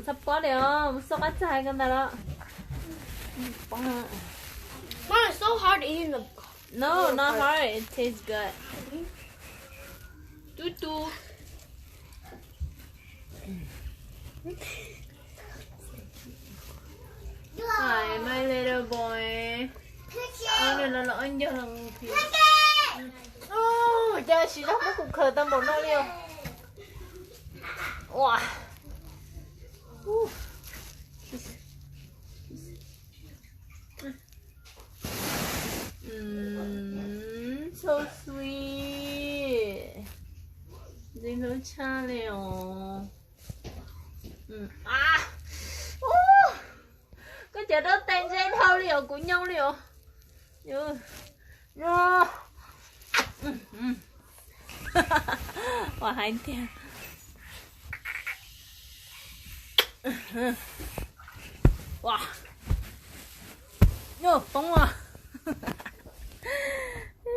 Pob li os, mus xauj qab txag ko ntag los. Mom, it's so hard eating the No, not hard. It tastes good. Tub tub. Hi, my little boy. Ob niag no los ob ncag los. Ua cas siv zog muab kuv khaws tau npaum no li os. Ua. So sweet. Ntxim hlub tshaj li os. Koj cov dab tes ntseb dhau li os, kuv nyoo li os. Ua hais tiag. Ua, nyuj poob a.